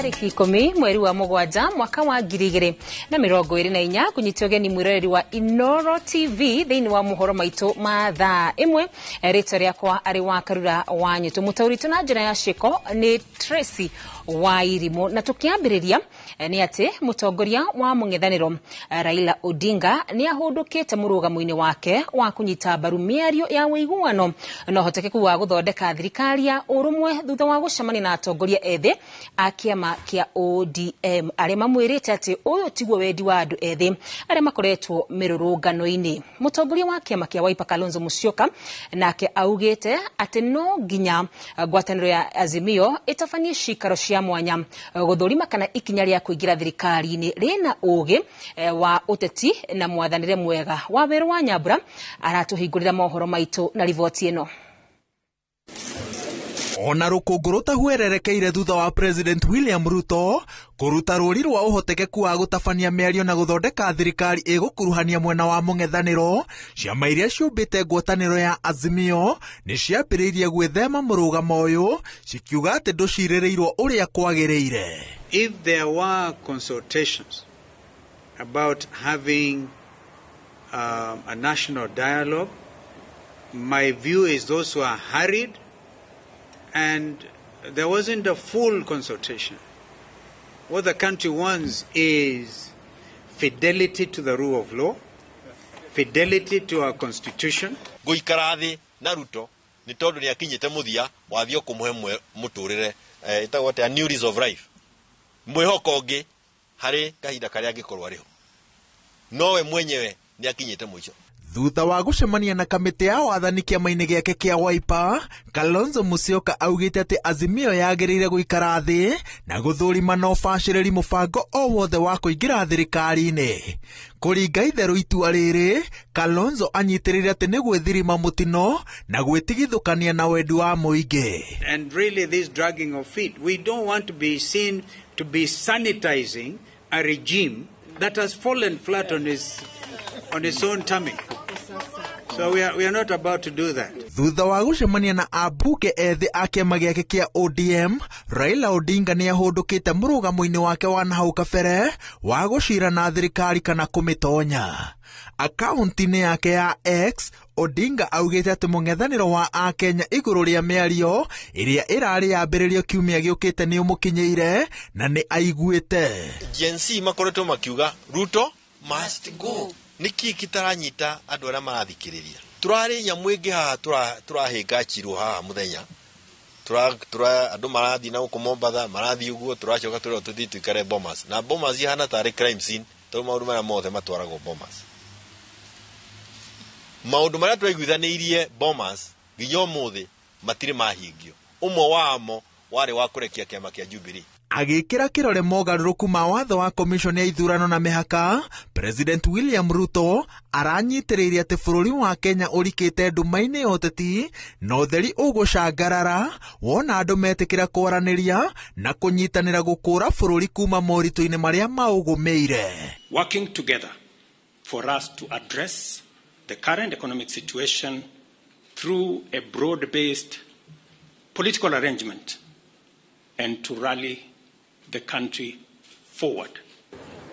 Tarĩki 10 mweri wa 7 mwaka wa 2024, kũnyita ũgeni mwĩroreri wa Inoro TV thĩinĩ wa mohoro maitũ ma thaa 1. Rĩtwa rĩakwa arĩ wa Karura wa Nyũtũ, mũtaũritũ na njĩra ya ciĩko nĩ Tracy wa Irimũ. Na tũkĩambĩrĩria nĩ atĩ mũtongoria wa mũng'ethanĩro Raila Odinga nĩ ahũndũkĩte mũrũgamo-inĩ wake wa kũnyita mbaru mĩario ya ũiguano na ũhotekeku wa gũthondeka thirikari ya ũrũmwe, thutha wa gũcemania na atongoria ethĩ a kĩama kĩa ODM arĩa mamwĩrĩte atĩ ũyũ tiguo wendi wa andũ ethĩ arĩa makoretwo mĩrũrũngano-inĩ. Mũtongoria wa kĩama kĩa Wiper Kalonzo Musyoka nake augĩte atĩ no nginya ngwatanĩro ya Azimio ĩtabanie cikaro cia mwanya gũthũrima kana ikinya rĩa kũingĩra thirikari-inĩ rĩna ũgĩ wa ũteti na mwathanĩre mwega. Wa Werũ wa Nyambura aratũhingũrĩra mohoro maitũ na riboti ĩno. Ona rũkũngũ rũtahwererekeire thutha wa President William Ruto kũruta rũri rwa ũhotekeku wa gũtabania mĩario na gũthondeka thirikari ĩgũkuruhania mwena wa mũng'ethanĩro, ciama iria ciũmbĩte ngwatanĩro ya Azimio nĩ ciambĩrĩirie gwĩthema mũrũgamo ũyũ, cikiuga atĩ ndũcirĩrĩirwo ũrĩa kwagĩrĩire. If there were consultations about having a national dialogue, my view is those were hurried and there wasn't a full consultation. What the country wants is fidelity to the rule of law, fidelity to our constitution. Gũikara thĩ na Ruto nĩ tondũ nĩ akinyĩte mũthia wathiĩ kũmũhe mũtũrĩre ĩtagwo atĩa, new lease of life, mwĩhoko ũngĩ harĩ kahinda karĩa angĩkorwo arĩho, nowe mwenyewe nĩ akinyĩte mũico. Thutha wa gũcemania na kamĩtĩ ya wathani kĩama-inĩ gĩake kĩa Wiper, Kalonzo Musyoka augĩte atĩ Azimio yagĩrĩire gũikara thĩ na gũthũrima na ũbacĩrĩri mũbango o wothe wa kũingĩra thirikari-inĩ. Kũringa itherũ itua rĩrĩ, Kalonzo anyitĩrĩire atĩ nĩ gwĩthirima mũtino na gwĩtigithũkania na wendi wa mũingĩ. And really this dragging of feet, we don't want to be seen to be sanitizing a regime that has fallen flat on its own tummy. So we are not about to do that. Thutha wa gũcemania na ambunge ethĩ a kĩama gĩake kĩa ODM, Raila Odinga nĩ ahũndũkĩte mũrũgamo-inĩ wake wa nahau kabere wa gũcira na thirikari kana kũmĩtonya. Akaunti-inĩ yake ya X, Odinga augĩte atĩ mũng'ethanĩro wa Akenya igũrũ rĩa mĩario ĩrĩa ĩrarĩ yambĩrĩrio kiumia gĩũkĩte nĩ ũmũkinyĩire na nĩ aiguĩte. Gen Z makoretwo makiuga Ruto must go. Nĩkĩ kĩtaranyita andũ arĩa marathikĩrĩria? Tũrarĩ nyamũ ĩngĩ haha tũrahĩnga chirwo haha mũthenya, tura andũ marathiĩ na gũkũ Mombatha, marathiĩ ũguo, tũracoka tũrerwo tũthiĩ tũikare Bomas, na Bomas ihana tarĩ crime scene tondũ maũndũ marĩa mothe matwaragwo Bomas. Maũndũ marĩa twaiguithanĩirie Bomas nginya ũmũthĩ matirĩ mahingio. Ũmwe wamo warĩ wa kũrekia kĩama kĩa Jubilee. Agĩkĩra kĩrore mogarũrũku ma watho wa commission ya ithurano na mĩhaka, President William Ruto aranyitĩrĩire atĩ bũrũri wa Kenya ũrikĩte nduma-inĩ ya ũteti na ũtheri ũgũcangarara wona andũ metĩkĩra kwaranĩria na kũnyitanĩra gũkũra bũrũri kuma moritũ-inĩ marĩa maũgũmĩire. Working together for us to address the current economic situation through a broad-based political arrangement and to rally the country forward.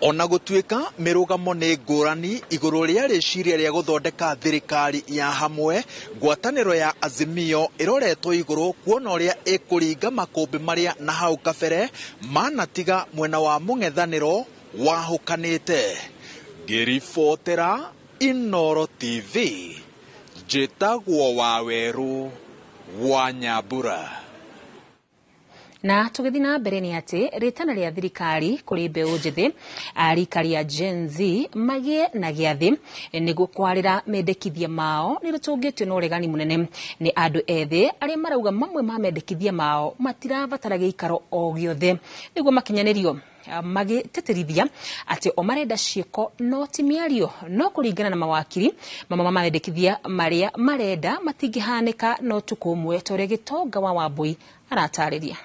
Ona gũtuĩka mĩrũgamo nĩ ngũrani igũrũ rĩa rĩciria rĩa gũthondeka thirikari ya hamwe, ngwatanĩro ya Azimio ĩroretwo igũrũ kuona ũrĩa ĩkũringa makũmbĩ marĩa na hau kabere manatiga mwena wa mũng'ethanĩro wahũkanĩte. Ngĩribotera Inoro TV, njĩtagwo Wawerũ wa Nyambura. Na tũgĩthiĩ na mbere nĩ atĩ rĩtana rĩa thirikari kũrĩ mbeũ njĩthĩ a rika rĩa Gen Z magĩe na gĩathĩ nĩguo kwarĩra mendekithia mao nĩ rĩtũngĩtio na ũregani mũnene nĩ andũ ethĩ arĩa marauga mamwe ma mendekithia mao matirabatara gĩikaro o gĩothe nĩguo makinyanĩrio, magĩtĩtĩrithia atĩ o marenda ciĩko no ti mĩario. No kũringana na mawakiri, mamwe ma mendekithia marĩa marenda matingĩhanĩka na ũtukũ ũmwe, ta ũrĩa Gĩtonga wa Wambui aratarĩria.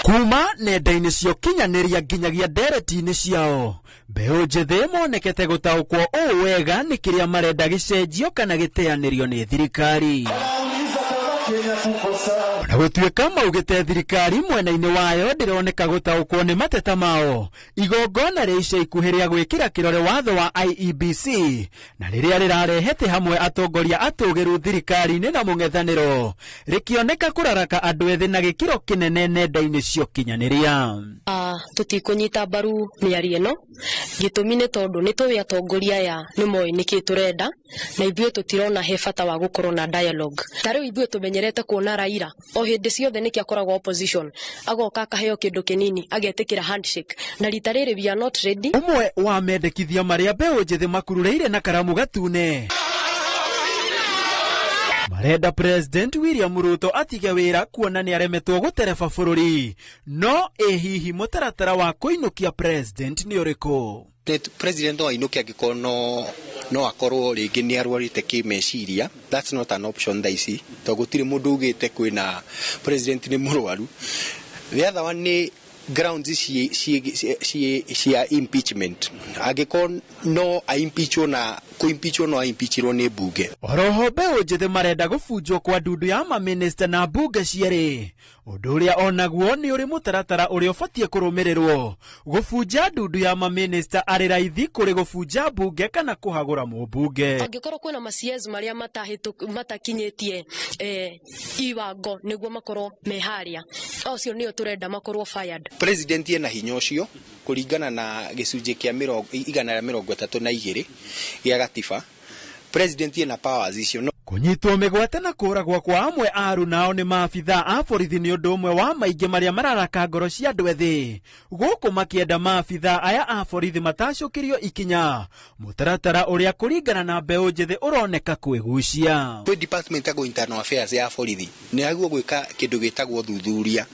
Kuma nenda-inĩ cia ũkinyanĩria nginyagia ndereti-inĩ ciao, mbeũ njĩthĩ monekete gũtaũkwo ũũ wega nĩ kĩrĩa marenda gĩcenjio kana gĩteanĩrio nĩ thirikari. Ona gũtuĩka maugĩte thirikari mwena-inĩ wayo ndĩroneka gũtaũkwo nĩ mateta mao, igongona rĩa ica ikuhĩ rĩa gwĩkĩra kĩrore watho wa IEBC na rĩrĩa rĩrarehete hamwe atongoria atũgĩru thirikari-inĩ na mũng'ethanĩro rĩkĩoneka kũraraka andũ ethĩ na gĩkĩro kĩnene nenda-inĩ cia ũkinyanĩria. Tũtikũnyita mbaru mĩario ĩno, gĩtũmi nĩ tondũ nĩ tũĩ atongoria aya nĩ moĩ nĩkĩ tũrenda na ithuĩ tũtirona he bata wa gũkorwo na dialogue. Ta rĩu ithuĩ tũmenyerete kuona Raila o hĩndĩ ciothe nĩkĩo akoragwo opposition, agoka akaheo kĩndũ kĩnini agetĩkĩra handshake, na rita rĩrĩ we are not ready. Ũmwe wa mendekithia marĩa mbeũ njĩthĩ makururĩire na karamu gatune marenda President William Ruto atige wĩra kuona nĩ aremetwo gũtereba bũrũri. No ĩ hihi mũtaratara wa kũinũkia president nĩ ũrĩkũ? President no ainũke angĩkorwo no akorwo rĩngĩ nĩ arwarĩte kĩmeciria. That's not an option thaa ici, tondũ gũtirĩ mũndũ ugĩte kwĩna president nĩ mũrwaru. The other one nĩ grounds cia impeachment. Angĩkorwo no a-impeachwo na kũ-impeachwo no a-impeachirwo nĩ mbunge. Oroho mbeũ njĩthĩ marenda gũbunjwo kwa ndundu ya mamĩnĩsta na mbunge cierĩ, ũndũ ũrĩa onaguo nĩ ũrĩ mũtaratara ũrĩa ũbatiĩ kũrũmĩrĩrwo. Gũbunja ndundu ya mamĩnĩsta arĩ raithi kũrĩ gũbunja mbunge kana kũhagũra mũmbunge. Angĩkorwo kwĩna ma CS marĩa matakinyĩtie iwango nĩguo makorwo me harĩa, acio nĩo tũrenda makorwo fired. President ena hinya ũcio kũringana na gĩcunjĩ kĩa 132 gĩa gatiba. President ena powers icio. Kũnyitwo mĩgwate na kũragwo kwa amwe aru nao nĩ maabithaa a borithi nĩ ũndũ ũmwe wa maingĩ marĩa mararaka ngoro cia andũ ethĩ gũkũ makĩenda maabithaa aya a borithi matacũkĩrio ikinya, mũtaratara ũrĩa kũringana na mbeũ njĩthĩ ũroneka kwĩgucia. Kwĩ department ya internal affairs ya borithi nĩ yagĩrĩirwo gwĩka kĩndũ gĩtagwo thuthuria.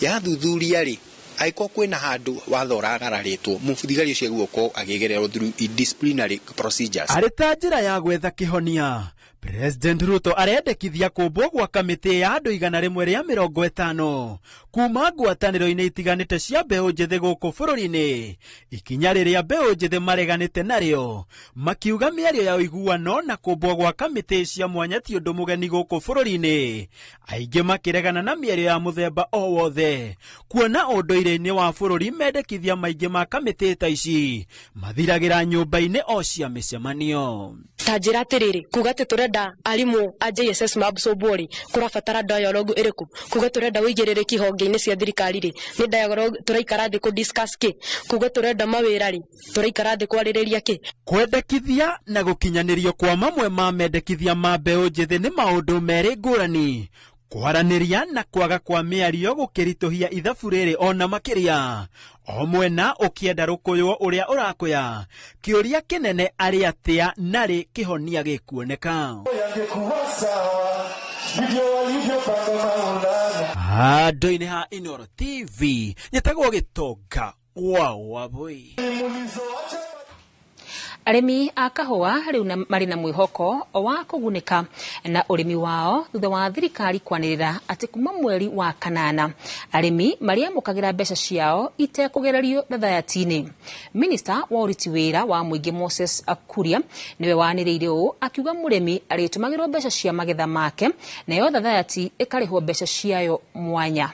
Ya thuthuria rĩ, angĩkorwo kwĩna handũ watho ũragararĩtwo, mũthigari ũcio agĩrĩirwo gũkorwo akĩgererwo through disciplinary procedures. Arĩ ta njĩra ya gwetha kĩhonia, President Ruto arendekithia kũmbwo gwa kamĩtĩ ya andũ 150 kuma ngwatanĩro-inĩ itiganĩte cia mbeũ njĩthĩ gũkũ bũrũri-inĩ, ikinya rĩrĩa mbeũ njĩthĩ mareganĩte narĩo makiuga mĩario ya ũiguano na kũmbwo gwa kamĩtĩ cia mwanya ti ũndũ mũgeni gũkũ bũrũri-inĩ, aingĩ makĩregana na mĩario ya mũthemba o wothe kuona ũndũire-inĩ wa bũrũri mendekithia maingĩ ma kamĩtĩ ta ici mathiragĩra nyũmba-inĩ o cia mĩcemanio. Ta njĩra atĩrĩrĩ, kuga atĩ tũrenda arimũ a JSS mabsorbwo rĩ, kũrabatara dialogue ĩrĩkũ? Kuga tũrenda ũigĩrĩrĩki honge-inĩ cia thirikari rĩ, nĩ dialogue tũraikara thĩ kũ discuss kĩ? Kuga tũrenda mawĩra rĩ, tũraikara thĩ kwarĩrĩria kĩ? Kwendekithia na gũkinyanĩrio kwa mamwe ma mendekithia ma mbeũ njĩthĩ nĩ maũndũ merĩ ngũrani. Kwaranĩria na kwaga kwa mĩario gũkĩritũhia ithabu rĩrĩ ona makĩria, o mwena ũkĩenda rũkũywo ũrĩa ũrakũya, kĩũria kĩnene arĩ atĩa narĩ kĩhonia gĩkuoneka. Handũ-inĩ ha Inooro TV nyĩtagwo Gĩtonga wa Wabũi. Arĩmi a kahũa rĩu marĩ na mwĩhoko wa kũgunĩka na ũrĩmi wao thutha wa thirikari kwanĩrĩra atĩ kuma mweri wa kanana arĩmi marĩamũkagĩra mbeca ciao itekũgererio thathayati-inĩ. Minista wa ũruti wĩra wa mũingĩ Moses Kuria nĩwe wanĩrĩire ũũ akiuga mũrĩmi arĩtũmagĩrwo mbeca cia magetha make nayo thathayati ĩkarĩhwo mbeca ciayo mwanya.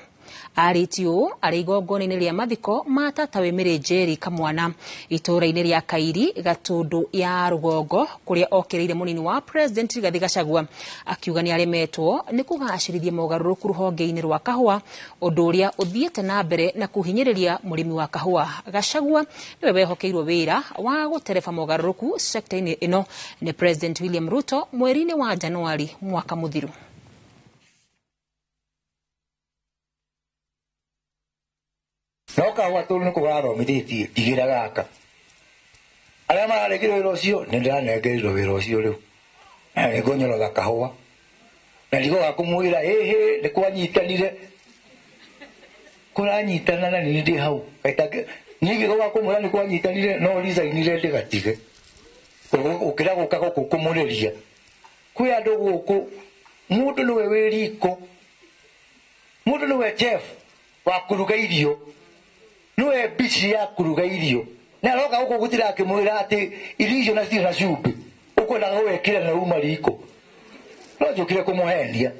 Arĩtie ũũ arĩ igongona-inĩ rĩa mathiko ma tatawe Mary Njeri Kamwana itũũra-inĩ rĩa Kairi Gatũndũ ya Rũgongo kũrĩa okĩrĩire mũnini wa President Rigathi Gachagua akiuga nĩ aremetwo nĩ kũgacĩrithia mogarũrũku rũhonge-inĩ rwa kahũa, ũndũ ũrĩa ũthiĩte na mbere na kũhinyĩrĩria mũrĩmi wa kahũa. Gachagua nĩwe wehokeirwo wĩra wa gũtereba mogarũrũku sekta-inĩ ĩno nĩ President William Ruto mweri-inĩ wa Januari mwaka mũthiru. No kahũa tondũ nĩko gathomithĩtie ndigĩra gaka arĩa mararegire wĩra ũcio nĩ ndĩranengerirwo wĩra ũcio rĩu na nĩngũnyorotha kahũa na ndigoga kũmwĩra ĩhĩ nĩ kwanyitanire kũranyitana na niĩ ndĩ hau niĩ ngĩgoga kũmwĩra nĩ kwanyitanire no resignire ndĩgatige ũkĩra gũka gũkũ kũmũrĩria kwĩ andũ gũkũ mũndũ nĩwe wĩ riko mũndũ nĩwe chef wa kũruga irio nĩwe mbici ya kũruga irio na aroka gũkũ gũtirĩ akĩmwĩra atĩ irio icio na citirĩ na cumbĩ ũkwendaga gwĩkĩra na uma riko no njũkire kũmũhenia.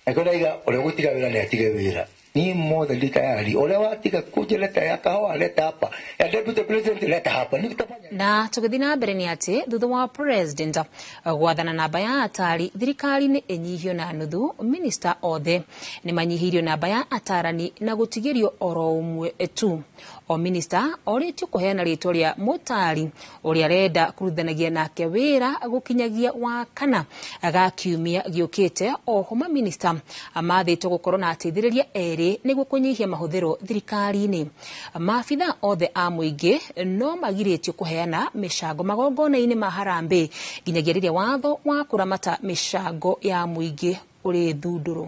Nakĩo ndaiga ũrĩa ũgũtiga wĩra nĩ atige wĩra. Niĩ mothe ndi tayari. Ũrĩa watiga kuja leta ya kahawa leta hapa. Ya deputy president leta hapa. Nitafanya. Na tũgĩthiĩ na mbere nĩ atĩ thutha wa president gwathana namba ya atari thirikari nĩ ĩnyihio na nuthu, minista othe nĩ manyihĩirio namba ya atarani na gũtigĩrio oro ũmwe tu. O minista orĩtio kũheana rĩtwa rĩa mũtari ũrĩa arenda kũrutithanagia nake wĩra gũkinyagia wa kana ga kiumia gĩũkĩte. Oho maminista mathĩtwo gũkorwo na ateithĩrĩria erĩ nĩguo kũnyihia mahũthĩro thirikari-inĩ. Maabitha othe a mũingĩ no magirĩtio kũheana mĩcango magongona-inĩ ma harambee nginyagia rĩrĩa watho wa kũramata mĩcango ya mũingĩ ũrĩthundũrwo.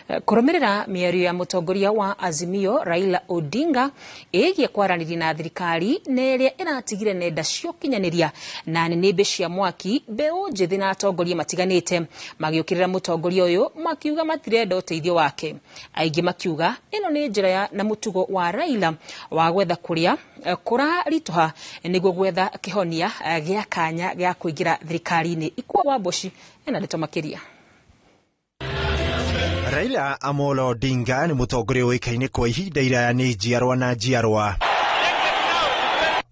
Kũrũmĩrĩra mĩario ya mũtongoria wa Azimio Raila Odinga ĩgiĩ kwaranĩria na thirikari na ĩrĩa ĩratigire nenda cia ũkinyanĩria na nĩnĩmbĩ cia mwaki, mbeũ njĩthĩ na atongoria matiganĩte magĩũkĩrĩra mũtongoria ũyũ makiuga matirenda ũteithio wake. Aingĩ makiuga ĩno nĩ njĩra na mũtugo wa Raila wa gwetha kũrĩa kũraritũha nĩguo gwetha kĩhonia gĩa kanya gĩa kũingĩra thirikari-inĩ. Ikua wa Mboci ena ndeto makĩria. Raila Amolo Odinga nĩ mũtongoria ũĩkaine kwa ihinda iraya nĩ njiarwa na njiarwa.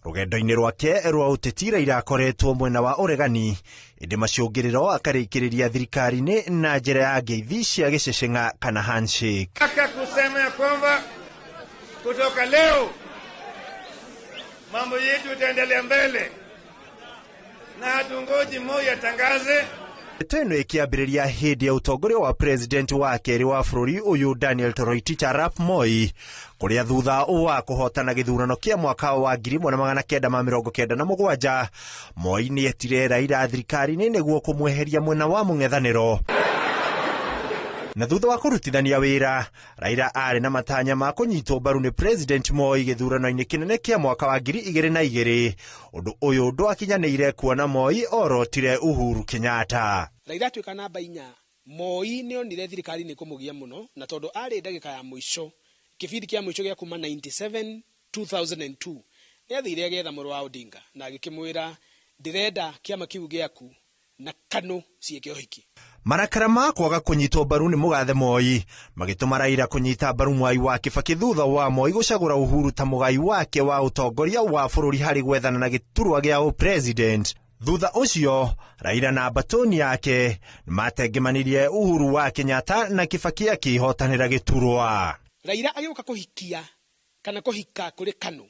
Rũgendo-inĩ rwake rwa ũteti Raila akoretwo mwena wa ũregani, ĩndĩ macũngĩrĩro akarĩkĩrĩria thirikari-inĩ na njĩra ya ngeithi cia gĩceceng'a kana handshake. Nataka kusema ya kwamba kutoka leo mambo yetu itaendelea mbele na hatungoji Moi atangaze. Ndeto ĩno ĩkĩambĩrĩria hĩndĩ ya ũtongoria wa president wa kerĩ wa bũrũri ũyũ Daniel Toroitich arap Moi, kũrĩa thutha wa kũhotana gĩthurano kĩa mwaka wa 1997 Moi nĩetire Raila thirikari-inĩ nĩguo kũmweheria mwena wa mũng'ethanĩro. Na thutha wa kũrutithania wĩra, Raila arĩ na matanya ma kũnyitwo mbaru nĩ President Moi gĩthurano-inĩ kĩnene kĩa mwaka wa 2002. Ũndũ ũyũ ndwakinyanĩire kuona Moi orotire Uhuru Kenyatta. Raila atuĩka namba 4, Moi nĩonire thirikari nĩ kũmũgia mũno, na tondũ arĩ ndagĩka ya mũico, kĩbindi kĩa mũico gĩa kuma 97 2002, nĩathire agetha mũrũ wa Odinga na agĩkĩmwĩra ndĩrenda kĩama kĩu gĩaku na KANU ciĩke ũhiki. Marakara ma kwaga kũnyitwo mbaru nĩ mũgathe Moi magĩtũma Raila kũnyita mbaru Mwai wa Kibaki thutha wa Moi gũcagũra Uhuru ta mũgai wake wa ũtongoria wa bũrũri harĩ gwethana na gĩturwa gĩa ũpresident. Thutha ũcio Raila na mbatoni yake nĩmatengemanirie Uhuru wa Kenyatta na Kibaki akĩhotanĩra gĩturwa. Raila agĩũka kũhikia kana kũhika kũrĩ KANU,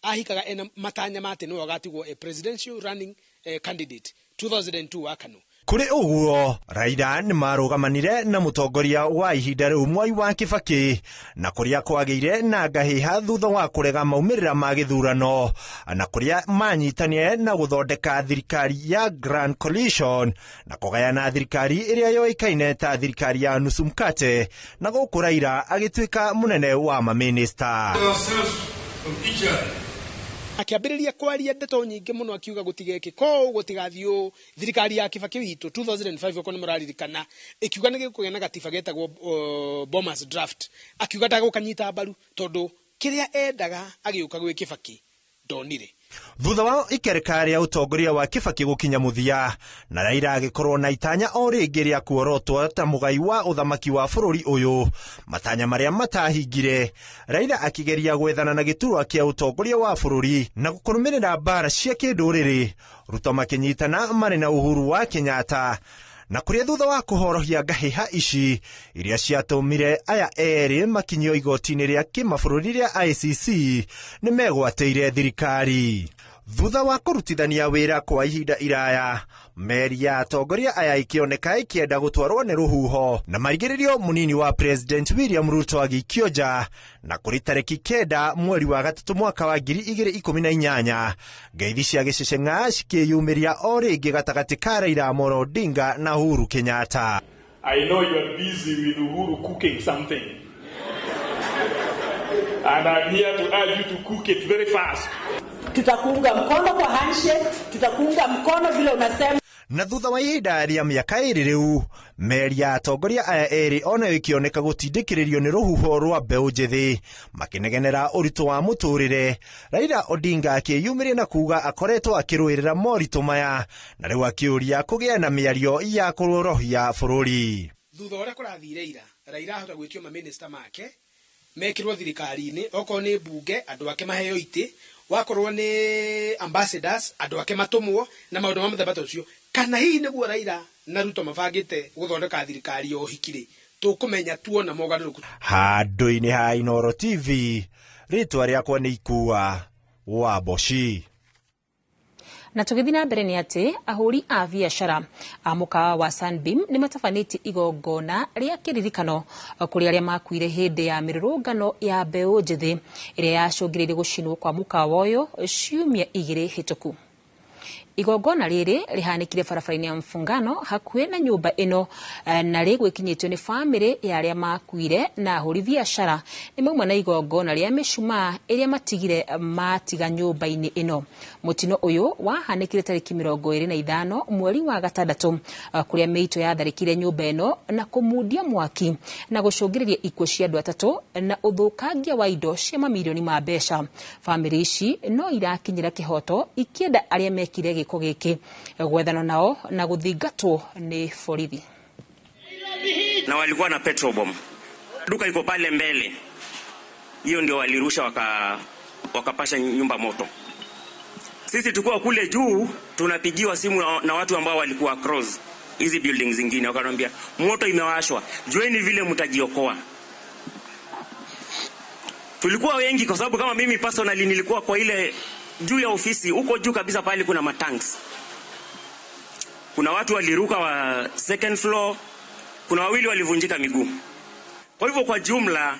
ahikaga ena matanya ma atĩ nĩwe ũgatigwo a presidential running candidate 2002 wa KANU. Kũrĩ ũguo Raila nĩmarũgamanire na mũtongoria wa ihinda rĩu Mwai wa Kibaki, na kũrĩa kwagĩire na ngahĩha thutha wa kũrega maumĩrĩra ma gĩthurano, na kũrĩa manyitanire na gũthondeka thirikari ya Grand Coalition na kũgayana thirikari ĩrĩa yoĩkaine ta thirikari ya nusu mkate, na gũkũ Raila agĩtuĩka mũnene wa mamĩnĩsta. Akĩambĩrĩria kwaria ndeto nyingĩ mũno akiuga gũtigekĩka ũũ, gũtigathiĩ ũũ. Thirikari ya Kibaki witũ 2005 okorwo nĩmũraririkana, ĩkiuga nĩ gĩkũgĩa na gatiba getagwo Bomas draft, akiuga ndagũkanyita mbaru tondũ kĩrĩa endaga agĩũka gwĩ Kibaki ndonire. Thutha wa ikereka rĩa ũtongoria wa Kibaki gũkinya mũthia, na Raila agĩkorwo na itanya o rĩngĩ rĩa kuorotwo ta mũgai wa ũthamaki wa bũrũri ũyũ, matanya marĩa matahingire, Raila akĩgeria gwethana na gĩturwa kĩa ũtongoria wa bũrũri na kũrũmĩrĩra mbara cia kĩndũrĩrĩ, Ruto makĩnyitana marĩ na Uhuru wa Kenyatta, na kũrĩa thutha wa kũhorohia ngahĩha ici iria ciatũmire aya erĩ makinyio igoti-inĩ rĩa kĩmabũrũri rĩa ICC nĩmegwatĩire thirikari. Thutha wa kũrutithania wĩra kwa ihinda iraya, meri ya atongoria aya ĩkĩoneka ĩkĩenda gũtwarwo nĩ rũhuho, na marigĩrĩrio mũnini wa President William Ruto agĩikio nja, na kũrĩ tarĩki 9 mweri wa 3 mwaka wa 2018 ngeithi cia gĩceceng'a cikĩyumĩria o rĩngĩ gatagatĩ ka Raila Amolo Odinga na Uhuru Kenyatta. I know you are busy with Uhuru cooking something. And I'm here to urge you to cook it very fast. Tutakuunga mkono kwa handshake, tutakuunga mkono vile unasema. Na thutha wa ihinda rĩa mĩaka 2 rĩu, meri ya atongoria aya erĩ onayo ĩkĩoneka gũtindĩkĩrĩrio nĩ rũhuho rwa mbeũ njĩthĩ makĩnegenera ũritũ wa mũtũrĩre. Raila Odinga akĩyumĩria na kuga akoretwo akĩrũĩrĩra moritũ maya na rĩu akĩũria kũgĩa na mĩario ya kũrorohia bũrũri. Thutha ũrĩa kũrathire ira, Raila ahota gwĩtio maminista make mekĩrwo thirikari-inĩ, okorwo nĩ mbunge andũ ake maheo itĩ, wakorwo nĩ ambassadors andũ ake matũmwo na maũndũ ma mũthemba ta ũcio. Kana hihi nĩguo Raila na Ruto mabangĩte gũthondeka thirikari ya ũhiki rĩ, tũkũmenya tuona mogarũrũku. Handũ-inĩ ha Inooro TV, rĩtwa rĩakwa nĩ Ikua wa Mboci. Na tũgĩthiĩ na mbere nĩ atĩ ahũri a biacara a mũkawa wa Sunbeam nĩ matabanĩtie igongona rĩa kĩririkano kũrĩ arĩa makuire hĩndĩ ya mĩrũrũngano ya mbeũ njĩthĩ ĩrĩa yacũngĩrĩirie gũcinwo kwa mũkawa ũyũ ciumia 2 hĩtũku. Igongona rĩrĩ rĩhanĩkire barabara-inĩ ya Mfungano hakuhĩ na nyũmba ĩno, na rĩgwĩkinyĩtio nĩ bamĩrĩ ya arĩa makuire na ahũri biacara nĩ mauma na igongona rĩa mĩcumaa ĩrĩa matigire matiga nyũmba-inĩ ĩno. Mũtino ũyũ wahanĩkire tarĩki 25 mweri wa gatandatũ, kũrĩa mĩito yatharĩkire nyũmba ĩno na kũmundia mwaki na gũcũngĩrĩria ikuũ cia andũ 3 na ũthũkangia wa indo cia mamirioni ma mbeca. Bamĩrĩ ici no irakinyĩra kĩhoto ikĩenda arĩa mekire gĩko gĩkĩ gwethana nao na gũthingatwo nĩ borithi. Na walikuwa na petrol bomb. Duka iko pale mbele. Hiyo ndio walirusha wakapasha nyumba moto. Sisi tulikuwa kule juu tunapigiwa simu na watu ambao walikuwa across hizi buildings zingine, wakaniambia moto imewashwa, jueni vile mtajiokoa. Tulikuwa wengi kwa sababu kama mimi personally nilikuwa kwa ile juu ya ofisi, huko juu kabisa pale kuna matanks. Kuna watu waliruka wa second floor, kuna wawili walivunjika miguu. Kwa hivyo kwa jumla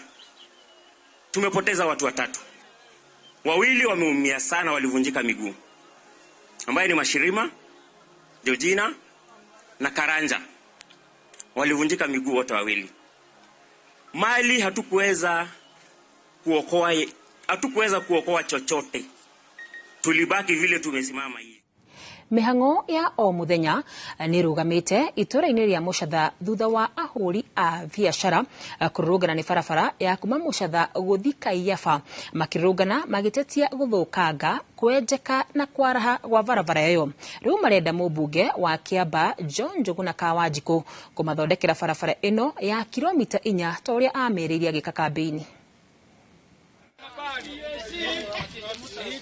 tumepoteza watu 3. Wawili wameumia sana, walivunjika miguu, ambaye ni Mashirima, Georgina na Karanja. Walivunjika miguu wote wawili. Mali hatukuweza kuokoa chochote. Tulibaki vile tumesimama hivi. Mĩhang'o ya o mũthenya nĩ ĩrũgamĩte itũũra-inĩ rĩa Mũcatha thutha wa ahũri a biacara kũrũrũngana nĩ barabara ya kuma Mũcatha gũthiĩ Kaiyaba, makĩrũrũngana magĩtetia gũthũkanga, kwenjeka na kwaraha gwa barabara ĩyo. Rĩu marenda mũmbunge wa Kĩamba John Njuguna Kawanjikũ kũmathondekera barabara ĩno ya kilomita 4 ta ũrĩa amerĩire agĩka kambĩini.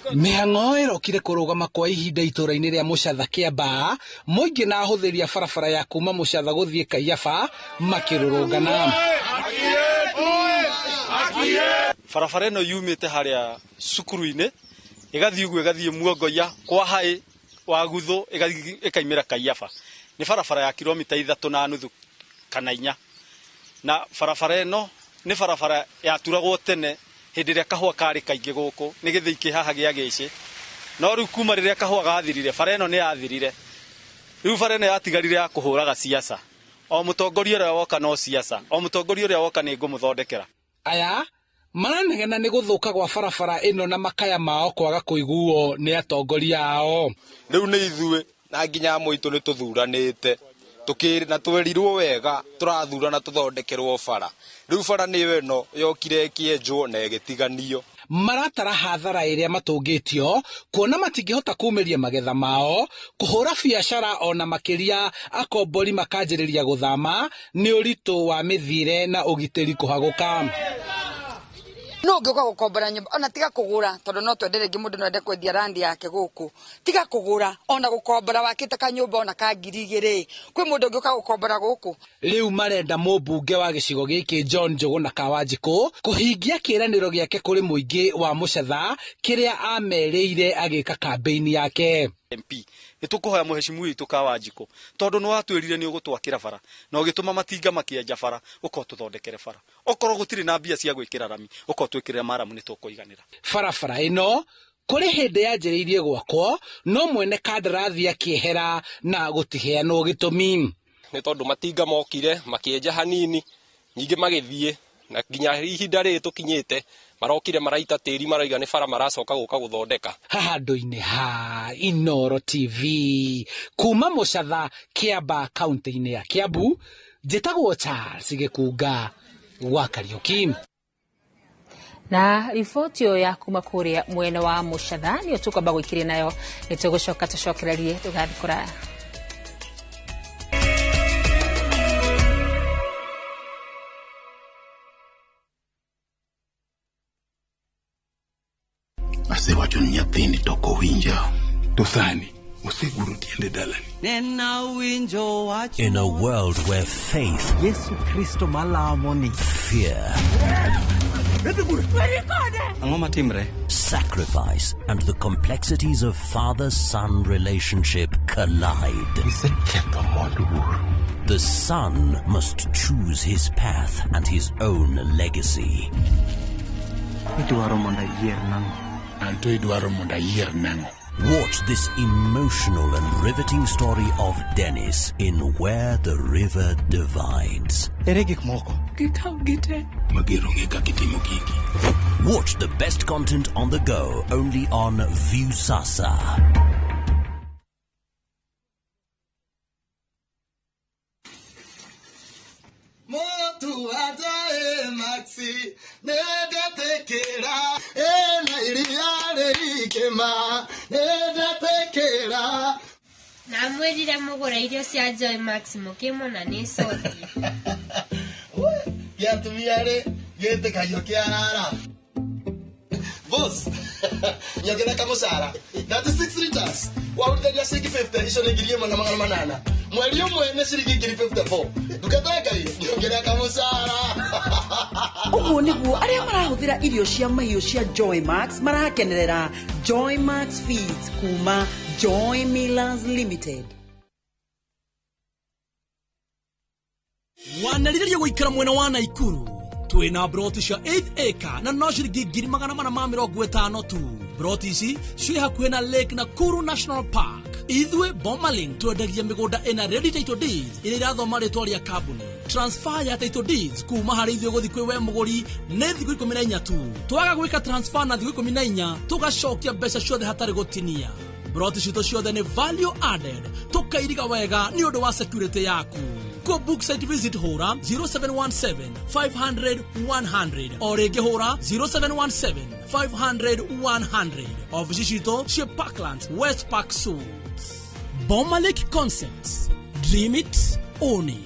Mĩhang'o ĩrokire kũrũgama kwa ihinda itũũra-inĩ rĩa Mũcatha Kĩamba, mũingĩ na ahũthĩri a barabara ya kuma Mũcatha gũthiĩ Kaiyaba makĩrũrũngana. Barabara ĩno yumĩte harĩa cukuru-inĩ ĩgathiĩ ũguo ĩgathiĩ Muongoia kwa haĩ wa Guthu ĩkaimĩra Kaiyaba. Nĩ barabara ya kilomita 3.5 kana 4. Na barabara ĩno nĩ barabara yaturagwo tene hĩndĩ ĩrĩa kahũa karĩ kaingĩ gũkũ nĩ gĩthĩi kĩ haha gĩa gĩcĩ. No rĩu kuma rĩrĩa kahũa gathirire, bara ĩno nĩ yathirire. Rĩu bara ĩno yatigarire ya kũhũraga siasa. O mũtongoria ũrĩa woka no siasa, o mũtongoria ũrĩa woka nĩ ngũmũthondekera. Aya maranegena nĩ gũthũka gwa barabara ĩno na makaya mao kwaga kũiguo nĩ atongoria ao. Rĩu nĩ ithuĩ na nginya mũitũ nĩ tũthuranĩte na twerirwo wega tũrathurana tũthondekerwo bara. Rĩu bara nĩyo ĩno yokire ĩkĩenjwo na ĩgĩtiganio. Maratara hathara ĩrĩa matũngĩtio kuona matingĩhota kumĩria magetha mao, kũhũra biacara ona makĩria akombori makanjĩrĩria gũthama nĩ ũritũ wa mĩthiĩre na ũgitĩri kũhagũka. No ngĩũka gũkombora nyũmba ona tiga kũgũra, tondũ no twende rĩngĩ mũndũ no ende kwendia randi yake gũkũ, tiga kũgũra ona gũkombora wakĩte kanyũmba ona ka 2,000 kwĩ mũndũ ũngĩũka gũkombora gũkũ. Rĩu marenda mũmbunge wa gĩcigo gĩkĩ John Njuguna Kawanjikũ kũhingia kĩĩranĩro gĩake kũrĩ mũingĩ wa Mũcatha kĩrĩa amerĩire agĩka kambĩini yake. MP nĩtũkũhoya mũheshimu witũ Kawanjikũ tondũ nĩ watwĩrire nĩ ũgũtwakĩra bara na ũgĩtũma matinga makĩenja bara, ũka ũtũthondekere bara. Okorwo gũtirĩ na mbia cia gwĩkĩra rami, ũka ũtwĩkĩrĩre maramu nĩ tũkũiganĩra. Barabara ĩno kũrĩ hĩndĩ yanjĩrĩirie gwakwo no mwene kandarathi akĩehera na gũtiheanwo gĩtũmi. Nĩ tondũ matinga mokire makĩenja hanini, ningĩ magĩthiĩ Na nginya ihinda rĩrĩ tũkinyĩte marokire maraita tĩri maraiga nĩ bara maracoka gũka gũthondeka. Haha andũ-inĩ ha Inooro TV kuma Mũcatha, Kĩamba, kaunti-inĩ ya Kiambu, njĩtagwo Charles Gĩkunga wa Kariuki. Na riboti ĩyo ya kuma kũrĩa mwena wa Mũcatha nĩyo tũkwamba gũikiria nayo, nĩ tũgũcoka tũcokererie, ndũgathiĩ kũraya. Asewacho ni nyathini to ok owinja. To sani oseguro tiende dalani. In a world where faith, Yesu Kristo malamo ni, fear, sacrifice, and the complexities of father-son relationship collide. The son must choose his path and his own legacy. Watch this emotional and riveting story of Dennis in Where the River Divides. Watch the best content on the go, only on Viusasa. Motu ajae maxi nedatekera ena iriare ikema nedatekera. Namwĩrire mũgũre irio cia Joy Max mũkĩmũ na nĩ cothi. Gĩa atumia rĩ gĩtĩkagio kĩarara. Boss, nyongerera kamũcara 36 liters wahũrithania ciringi 50 icio nĩ 1800 mweri ũmwe nĩ ciringi 54 ndungata ya Ngai nyongerera kamũcara. Ũguo nĩguo arĩa marahũthĩra irio cia mahiũ cia Joy Max marakenerera Joy Max Feeds kuma Joy Millers Limited. Wanarĩrĩria gũikara mwena wa Naikuru twĩna broti cia 8 acre na no ciringi 450 tu. Broti ici ciĩ hakuhĩ na Lake Nakuru National Park. Ithuĩ Bomalink twendagia mĩgũnda ĩna ready title deeds ĩrĩa ĩrathoma rĩtwa rĩa kambuni. Transfer ya title deeds kuma harĩ ithuĩ gũthiĩ kwĩ we mũgũri nĩ thikũ 14 tu. Twaga gwĩka transfer na thikũ 14 tũgacokia mbeca ciothe hatarĩ gũtinia. Broti citũ ciothe nĩ value added, tũkairiga wega nĩ ũndũ wa security yaku. Go book site visit hũra 0717 500 100 o rĩngĩ hũra 0717 500 100. Ofici citũ ciĩ Parklands, West Park Suites. Bomalink Concepts. Dream it, own it.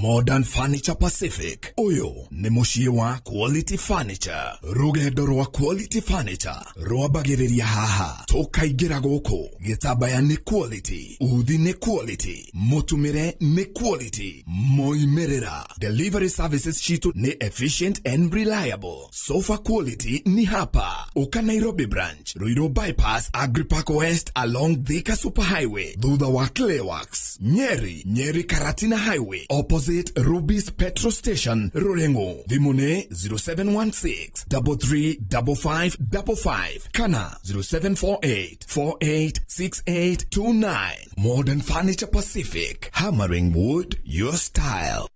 Modern Furniture Pacific. Ũyũ nĩ mũciĩ wa Quality Furniture. Rũgendo rwa Quality Furniture rwambagĩrĩria haha. Tũkaingĩra gũkũ. Gĩtambaya nĩ quality, uthi nĩ quality, mũtumĩre nĩ quality, moimĩrĩra. Delivery services citũ nĩ efficient and reliable. Sofa quality ni hapa. Ũka Nairobi branch, Ruiru bypass, Agripark West along Thika Superhighway, thutha wa Clayworks, Nyeri, Nyeri Karatina Highway, opposite Ruby's Petrol Station, Rurengo. Thimũ nĩ 0716 335555 kana 0748 486829. Modern Furniture Pacific, hammering wood your style.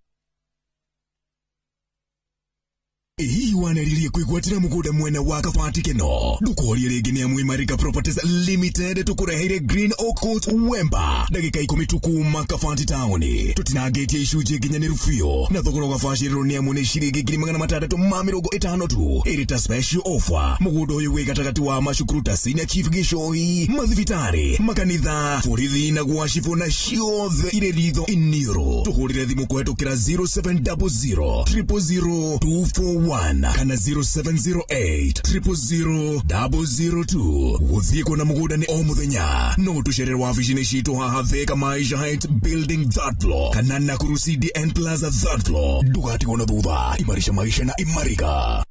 Hihi wanaririe kwĩgwatĩra mũgũnda mwena wa Kabati kĩno ndũkorie rĩngĩ nĩ amwe Imarika Properties Limited tũkũreheire Green Oak Court Wemba ndagĩka 10 tu kuma Kabati taũni tũtinangĩtie icunjĩ nginyanĩru biũ na thogora ũgabacĩrĩrwo nĩ amwe nĩ ciringi 650 tu ĩrĩ ta special offer. Mũgũnda ũyũ wĩ gatagatĩ wa macukuru ta Senior Chief Gĩcũi, mathibitarĩ, makanitha, borithi na gwa cibũ na ciothe irĩ ritho Iniũrũ. Tũhũrĩre thimũ kũhetũkĩra 0700 000 241 kana 0708 000 002. Gũthiĩ kuona mũgũnda nĩ o mũthenya. No tũcerere wabici-inĩ citũ haha Thika Maisha Heights Building 3rd floor kana Nakuru CDN Plaza 3rd floor. Ndũgatigwo na thutha. Imarisha maisha na Imarika.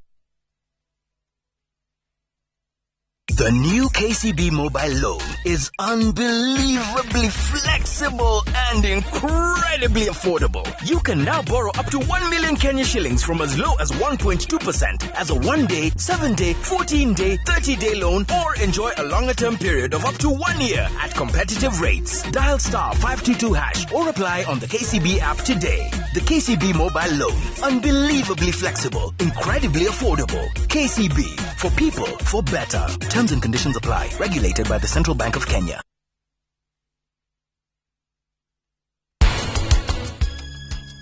The new KCB mobile loan is unbelievably flexible and incredibly affordable. You can now borrow up to 1 million Kenya shillings from as low as 1.2% as a 1-day, 7-day, 14-day, 30-day loan, or enjoy a longer-term period of up to 1 year at competitive rates. Dial star 522 hash or apply on the KCB app today. The KCB mobile loan. Unbelievably flexible, incredibly affordable. KCB. For people, for better. Terms and conditions apply. Regulated by the Central Bank of Kenya.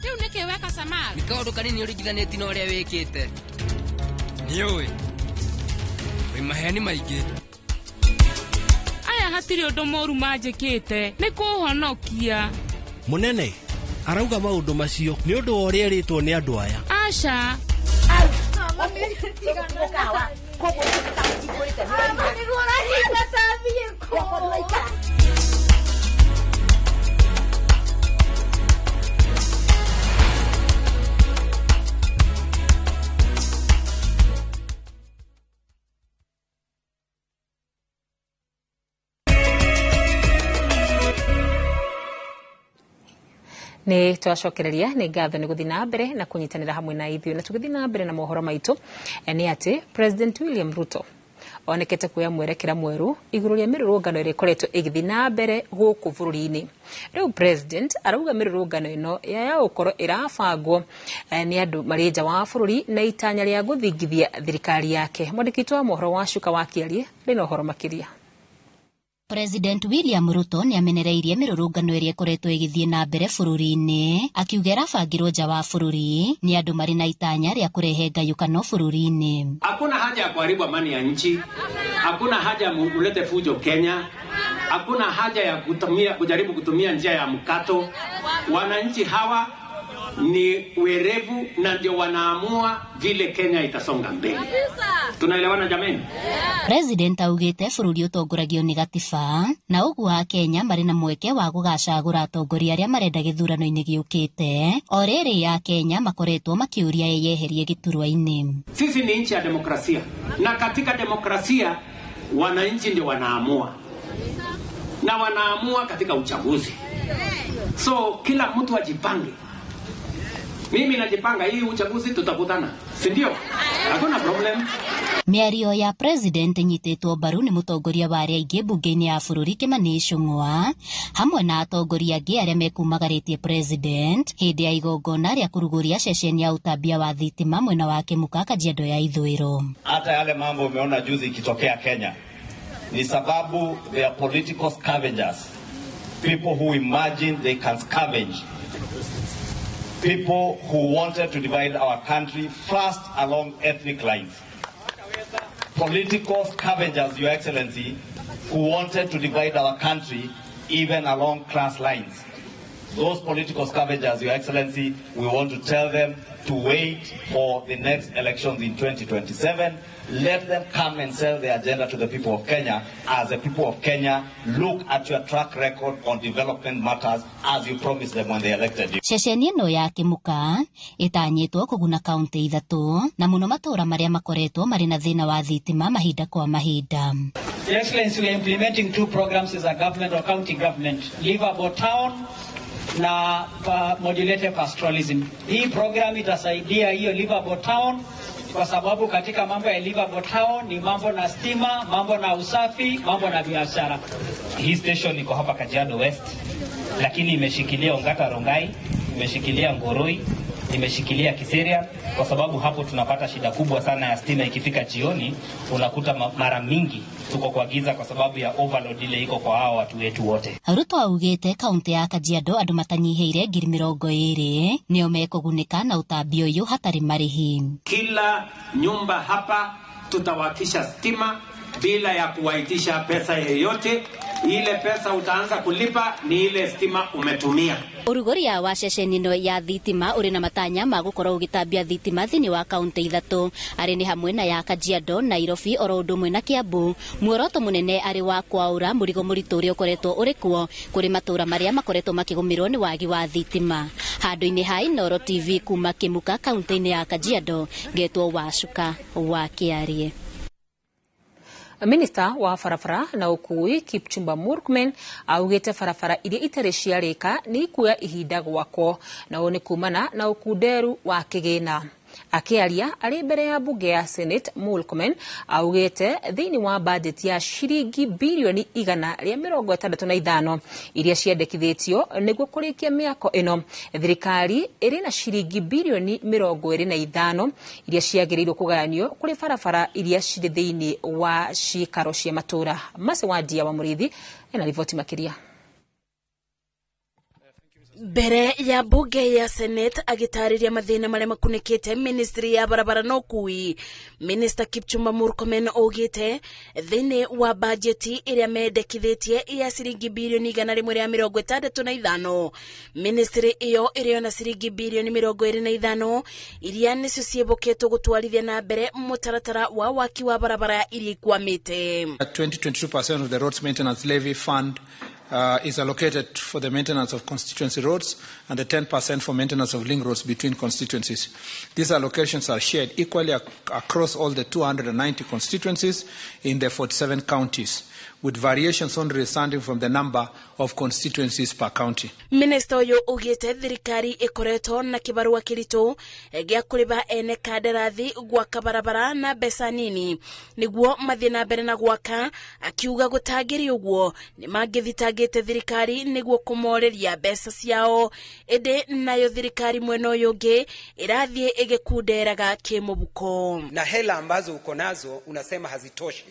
Rĩu nĩkĩ weka Samar? Nĩ kaũndũ kanini ũringithanĩtie na ũrĩa wĩkĩte. Nĩũĩ wĩ maheni maingĩ. Aya hatirĩ ũndũ mũru manjĩkĩte, nĩ kũhonokia. Mũnene arauga maũndũ macio nĩ ũndũ wa ũrĩa erĩtwo nĩ andũ aya. Aca. Nĩ twacokereria nĩ ngatho nĩ gũthiĩ na mbere na kũnyitanĩra hamwe na ithuĩ, na tũgĩthiĩ na mbere na mohoro maitũ nĩ atĩ President William Ruto onekete kuoya mwerekera mwerũ igũrũ rĩa mĩrũrũngano ĩrĩa ĩkoretwo ĩgĩthiĩ na mbere gũkũ bũrũri-inĩ. Rĩu President arauga mĩrũrũngano ĩno ya gũkorwo ĩrabangwo nĩ andũ marĩ nja wa bũrũri na itanya rĩa gũthingithia thirikari yake. Mwandĩki witũ wa mohoro wa Cuka wa Kĩarie arĩ na ũhoro makĩria. President William Ruto nĩ amenereirie mĩrũrũngano ĩrĩa ĩkoretwo ĩgĩthiĩ na mbere bũrũri-inĩ, akiuga ĩrabangirwo nja wa bũrũri nĩ andũ marĩ na itanya rĩa kũrehe ngayũkano bũrũri-inĩ. Hakuna haja ya kuharibu amani ya nchi, hakuna haja ya ulete fujo Kenya, hakuna haja ya kujaribu kutumia njia ya mkato. Wananchi hawa ni werevu na ndio wanaamua vile Kenya itasonga mbele. Tunaelewana jameni? President augite bũrũri ũtongoragio nĩ gatiba na ũguo Akenya marĩ na mweke wa gũgacagũra atongoria arĩa marenda gĩthurano-inĩ gĩũkĩte. O rĩrĩ Akenya makoretwo makĩũria eyeherie gĩturwa-inĩ. Sisi ni nchi ya demokrasia, na katika demokrasia wananchi ndio wanaamua, na wanaamua katika uchaguzi. So kila mtu ajipange. Mimi najipanga, hii uchaguzi tutakutana, si ndio? Hakuna problem. Mĩario ya president ĩnyitĩtwo mbaru nĩ mũtongoria wa arĩa aingĩ mbunge-inĩ ya bũrũri Kimani Ichung'wa hamwe na atongoria angĩ arĩa mekumagarĩtie president hĩndĩ ya igongona rĩa kũrugũria ceceni ya ũtambia wa thitima mwena wa Kĩmuka, Kajiado ya Ithũĩro. Hata yale mambo umeona juzi ikitokea Kenya ni sababu they are political scavengers, people who imagine they can scavenge, people who wanted to divide our country first along ethnic lines. Political scavengers, Your Excellency, who wanted to divide our country even along class lines. Those political scavengers, Your Excellency, we want to tell them to wait for the next elections in 2027. Let them come and sell their agenda to the people of Kenya. As the people of Kenya, look at your track record on development matters as you promised them when they elected you. Ceceni ĩno ya Kĩmuka ĩtanyĩtwo kũguna kaunti ithatũ na mũno matũũra marĩa makoretwo marĩ na thĩna wa thitima mahinda kwa mahinda. Your Excellency, we are implementing two programs as a government or county government, Livable Town na modulated pastoralism. Hii program itasaidia hiyo Livable Town kwa sababu katika mambo ya Livable Town ni mambo na stima, mambo na usafi, mambo na biashara. Hii station iko hapa Kajiado West, lakini imeshikilia Ongata Rongai, imeshikilia Ngoroi, imeshikilia Kiseria, kwa sababu hapo tunapata shida kubwa sana ya stima. Ikifika jioni unakuta mara mingi tuko kwa giza kwa sababu ya overload ile iko kwa hao watu wetu wote. Ruto augite kaunti ya Kajiado andu matanyihiire 20,000 nio mekugunĩka na ũtambia ũyũ hatarĩ marĩhi. Kila nyumba hapa tutawakisha stima bila ya kuwaitisha pesa yeyote. Ile pesa utaanza kulipa ni ile stima umetumia. Ũrugũria wa ceceni ĩno ya thitima ũrĩ na matanya ma gũkorwo ũgĩtambia thitima thĩinĩ wa kaunti ithatũ arĩ nĩ hamwe na ya Kajiado, Nairobi oro ũndũ ũmwe na Kiambu. Muoroto mũnene arĩ wa kwaũra mũrigo mũritũ ũrĩa ũkoretwo ũrĩ kuo kũrĩ matũũra marĩa makoretwo makĩgũmĩrwo nĩ wagi wa thitima. Handũ-inĩ ha Inooro TV kuma Kĩmuka kaunti-inĩ ya Kajiado, ngetwo Wacuka wa Kĩarie. Minista wa barabara na ũkuui Kipchumba Murkomen augĩte barabara iria itarĩ ciarĩka nĩ ikuoya ihinda gwakwo, na ũũ nĩ kumana na ũkunderu wa kĩgĩna. Akĩaria arĩ mbere ya mbunge ya Senate, Murkomen augĩte thĩinĩ wa bajeti ya ciringi birioni 165 iria ciendekithĩtio nĩguo kũrĩkia mĩako ĩno, thirikari ĩrĩ na ciringi birioni 25 iria ciagĩrĩirwo kũgayanio kũrĩ barabara iria cirĩ thĩinĩ wa ciikaro cia matũũra. Mercy Wandia wa Mũrĩithi ena riboti makĩria. Mbere ya mbunge ya Senate agĩtarĩria mathĩna marĩa makunĩkĩte ministry ya barabara na ũkuui, Minister Kipchumba Murkomen augĩte thĩinĩ wa bajeti ĩrĩa mendekithĩtie ya ciringi birioni 165, ministry ĩyo ĩrĩ ona ciringi birioni 25 iria nĩcio ciĩbũkĩtwo gũtwarithia na mbere mũtaratara wa waki wa barabara iria ikwamĩte. 22% of the roads maintenance levy fund is allocated for the maintenance of constituency roads and the 10% for maintenance of link roads between constituencies. These allocations are shared equally across all the 290 constituencies in the 47 counties, with variations only resulting from the number of constituencies per county. Minister ũyũ augĩte thirikari ĩkoretwo na kĩbarũa kĩritũ gĩa kũrĩba ene kandarathi gwaka barabara na mbeca nini nĩguo mathiĩ na mbere na gwaka, akiuga gũtangĩrĩ ũguo nĩ mangĩthitangĩte thirikari nĩguo kũmoreria mbeca ciao, ĩndĩ nayo thirikari mwena ũyũ ũngĩ ĩrathiĩ ĩgĩkunderaga kĩmũbuko. Na hela ambazo uko nazo unasema hazitoshi.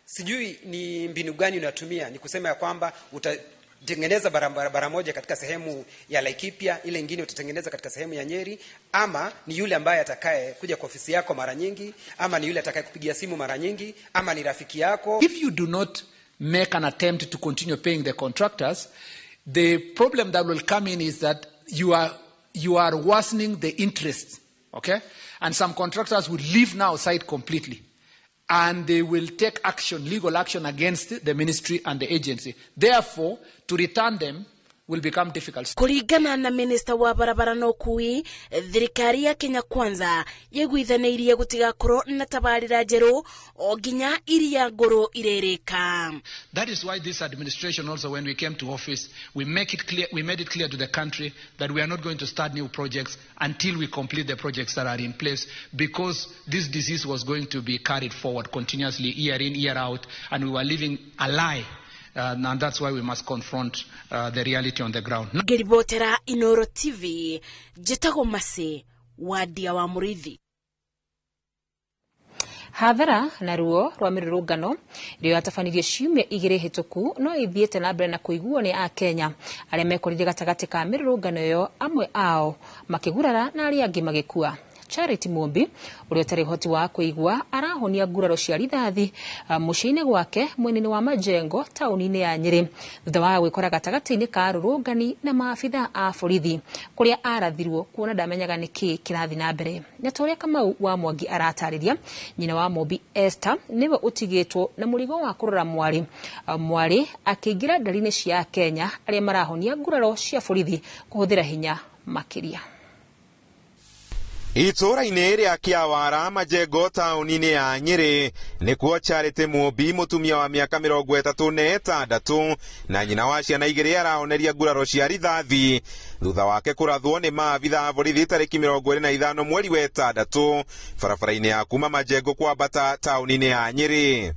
Sijui ni mbinu gani unatumia, ni kusema ya kwamba utatengeneza barabara moja katika sehemu ya Laikipia, ile nyingine utatengeneza katika sehemu ya Nyeri, ama ni yule ambaye atakaye kuja kwa ofisi yako mara nyingi, ama ni yule atakaye kupigia simu mara nyingi, ama ni rafiki yako. If you do not make an attempt to continue paying the contractors, the problem that will come in is that you are worsening the interest, okay? And some contractors will leave now site completely. And they will take action, legal action against the ministry and the agency. Therefore, to return them will become difficult. Kũringana na minister wa barabara na ũkuui, thirikari ya Kenya Kwanza yaiguithanĩirie gũtigakorwo na tabarĩra njerũ o nginya iria ngũrũ irĩrĩka. That is why this administration also, when we came to office, we made it clear to the country that we are not going to start new projects until we complete the projects that are in place, because this disease was going to be carried forward continuously, year in, year out, and we were living a lie. And that's why we must confront the reality on the ground. Ngĩribotera Inoro TV, njĩtagwo Mercy Wandia wa Mũrĩithi. Hathara na ruo rwa mĩrũrũngano ĩrĩa yatabanirie ciumia 2 hĩtũku no ĩthiĩte na mbere na kũiguo nĩ Akenya arĩa mekorire gatagatĩ ka mĩrũrũngano ĩyo, amwe ao makĩgurara na arĩa angĩ magĩkua. Charity Mumbi ũrĩa ũtarĩ ũhoti wa kũigua arahonia nguraro cia rithathi mũciĩ-inĩ gwake mwena-inĩ wa Majengo taũni-inĩ ya Nyĩrĩ thutha wa gwĩkora gatagatĩ-inĩ ka arũrũngani na maabitha a borithi kũrĩa arathirwo kuona ndamenyaga nĩkĩ kĩrathiĩ na mbere. Na ta ũrĩa Kamau wa Mwangi aratarĩria, nyina wa Mumbi Esther nĩwe ũtigĩtwo na mũrigo wa kũrora mwarĩ. Mwarĩ akĩingĩra ndari-inĩ cia Kenya arĩa marahonia nguraro cia borithi kũhũthĩra hinya makĩria. Itũũra-inĩ rĩa Kĩawara Majengo taũni-inĩ ya Nyĩrĩ nĩkuo Charity Mumbi mũtumia wa mĩaka 36 na nyina wa ciana 2 arahoneria nguraro cia rithathi thutha wake kũrathwo nĩ maabitha a borithi tarĩki 25 mweri wa 6 barabara-inĩ ya kuma Majengo kwambata taũni-inĩ ya Nyĩrĩ.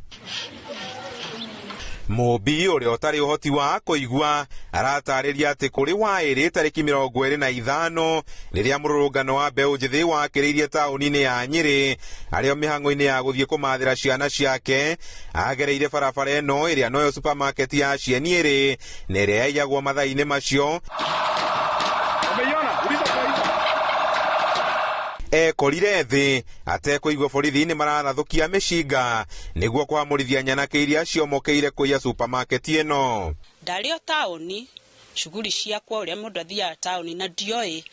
Mumbi ũrĩa ũtarĩ ũhoti wa kũigua aratarĩria atĩ kũrĩ waĩrĩ tarĩki 25 rĩrĩa mũrũrũngano wa mbeũ njĩthĩ wakĩrĩirie taũni-inĩ ya Nyĩrĩ arĩ o mĩhang'o-inĩ ya gũthiĩ kũmathĩra ciana ciake agereire barabara ĩno ĩrĩa noyo supermarket ya Cieni ĩrĩ na ĩrĩa yaiyagwo mathaa-inĩ macio. Ekorire thĩ atekũigua borithi nĩ marathũkia mĩcinga nĩguo kũhamũrithia nyanake iria ciomokeire kũiya supermarket ĩno. Ndarĩ o taũni shughuli ciakwa ũrĩa mũndũ athiaga taũni na ndioĩ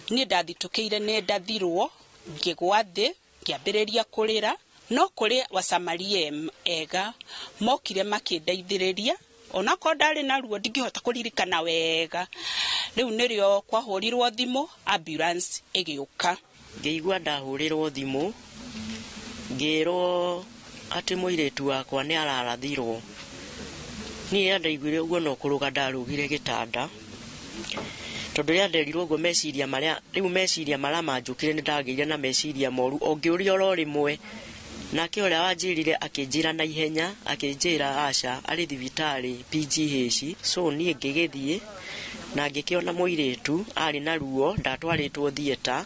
niĩ ndathitũkĩire nĩ ndathirwo ngĩgwa thĩ ngĩambĩrĩria kũrĩra, no kũrĩ wasamaria ega mokire makĩndeithĩrĩria onakorwo ndarĩ na ruo ndingĩhota kũririkana wega. Rĩu nĩrĩo kwahũrirwo thimũ ambulance ĩgĩũka. Ngĩigua ndahũrĩrwo thimũ ngĩrwo Atĩ mũirĩtu wakwa nĩ ararathirwo. Niĩ ndaiguire ũguo no kũrũga ndarũgire gĩtanda. Tondũ rĩrĩa nderirwo ũguo meciria marĩa rĩu meciria marĩa manjũkire nĩ ndagĩire na meciria moru o ngĩũria oro rĩmwe. Nake ũrĩa wanjĩrire akĩnjĩra na ihenya, akĩnjĩra aca arĩ thibitarĩ PGH. So niĩ ngĩgĩthiĩ na ngĩkĩona mũirĩtu arĩ na ruo, ndatwarĩtwo theatre,